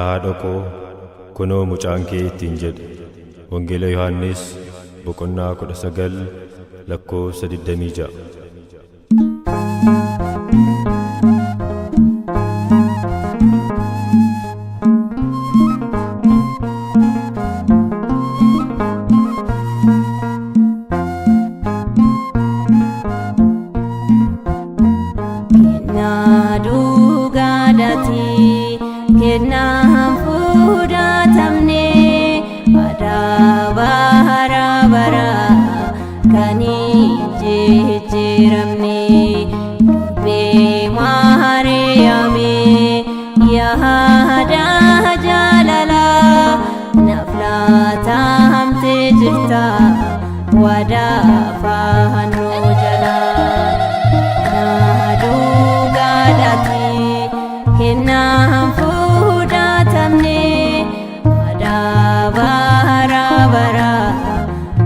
Haadha koo, kunoo mucaan kee ittiin jedhe. Wangeela Yohannis boqonnaa 19 lakkoofsa 26. Kennaa dhugaadhaati, kennaa fudhatamne, aadaa bara bara kan hin jijjiiramne. Durbee Maariyaamii, yaada jaalalaa naaf laatamte jirta waadaa fannoo jalaa. Kennaa dhugaadhaati, kennaa fudhatamne, aadaa bara bara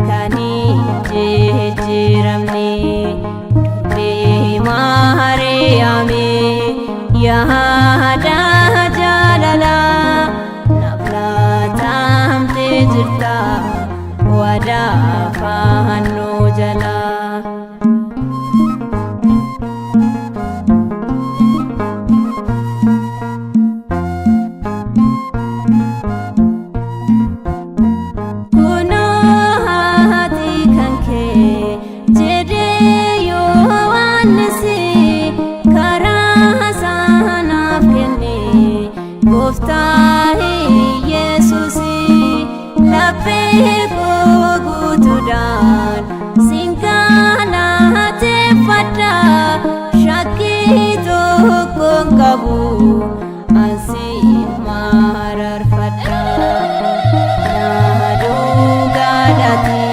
kan hin jijjiiramne. Durbee Maariyaamii, yaada jaalalaa naaf laatamte jirta waadaa fannoo jalaa. Kunoo haati kan kee jedhee Yohaannis karaa sanaaf kenne gooftaa Yesuus, laphee koo guutuudhaan sin galateeffadha, shakkii tokko hin qabu, ansi mararfadha. Kennaa dhugaadhaati,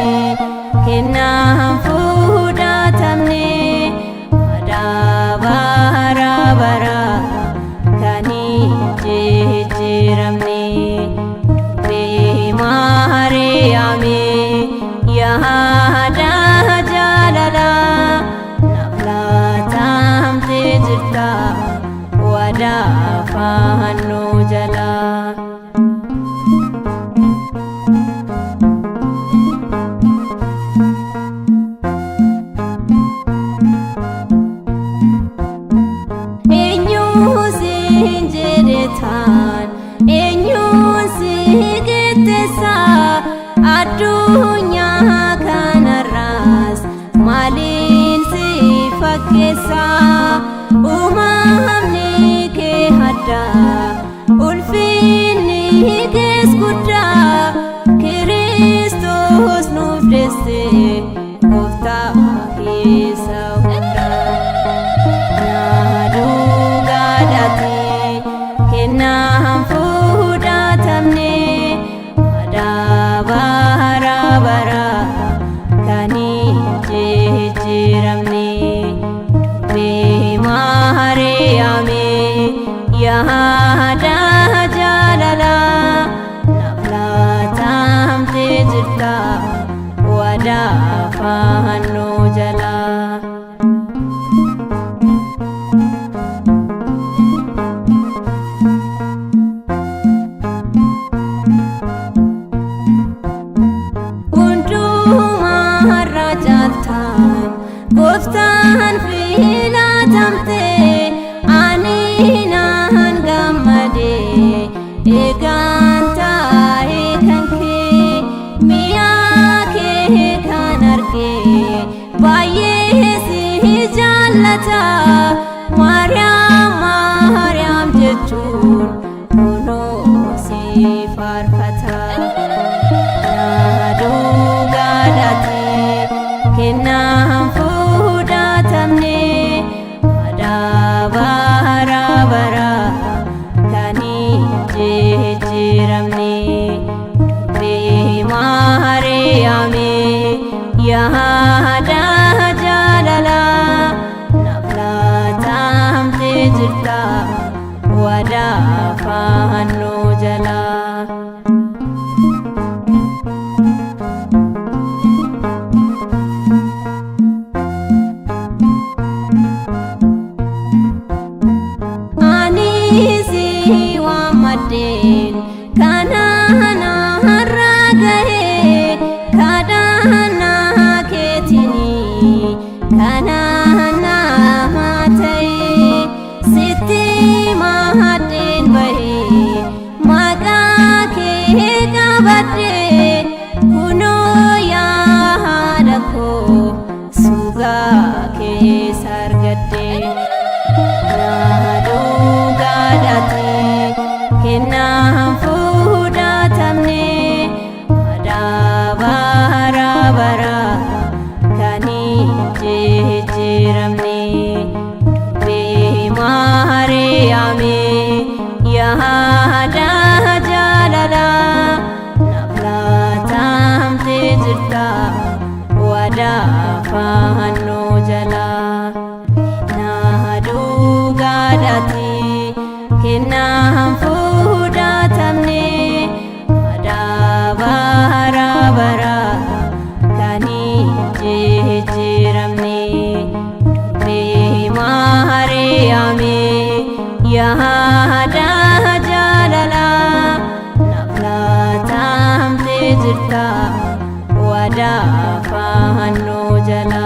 kennaa fudhatamne, aadaa bara bara kan hin jijjiiramne. Durbee Maariyaamii, yaada jaalalaa naaf laatamte jirta waadaa fannoo jalaa. Eenyuun siin jedhe taan, eenyuun si qixxeessa? Addunyaa kanarraas maaliin si fakkeessa? Uumamni kee addaa, ulfinni kees guddaa, Kiristoos nuuf deesse, gooftaa isa hundaa. Kennaa dhugaadhaati, kennaa fudhatamne, aadaa bara bara kan hin jijjiiramne. Durbee Maariyaamii, yaada jaalalaa naaf laatamte jirta waadaa fannoo jalaa. Hundumaarra caaltaan gooftaan filatamte, ani naan gammade eegaan taa'ee kan kee, mi'a kee kan arge baay'ee si jaallata. Maariyaam, Maariyaam jechuun kunoo si faarfata. Kennaa dhugaadhaati, kennaa fudhatamne, aadaa bara bara kan hin jijjiiramne. Durbee Maariyaamii, yaada jaalalaa naaf laatamte jirta waadaa fannoo jalaa. Ani si waammadhe. Kennaan fudhatamne aadaa bara baraa kan hin jijjiiramne. Durbee Maariyaamii yaada jaalalaa naaf laatamtee jirta waadaa fannoo jalaa. Kennaa dhugaadhaati kennaan fudhatamne aadaa bara baraa kan hin jijjiiramne. Durbee Maariyaamii yaada jaalalaa naaf laatamtee jirta waadaa fannoo jalaa.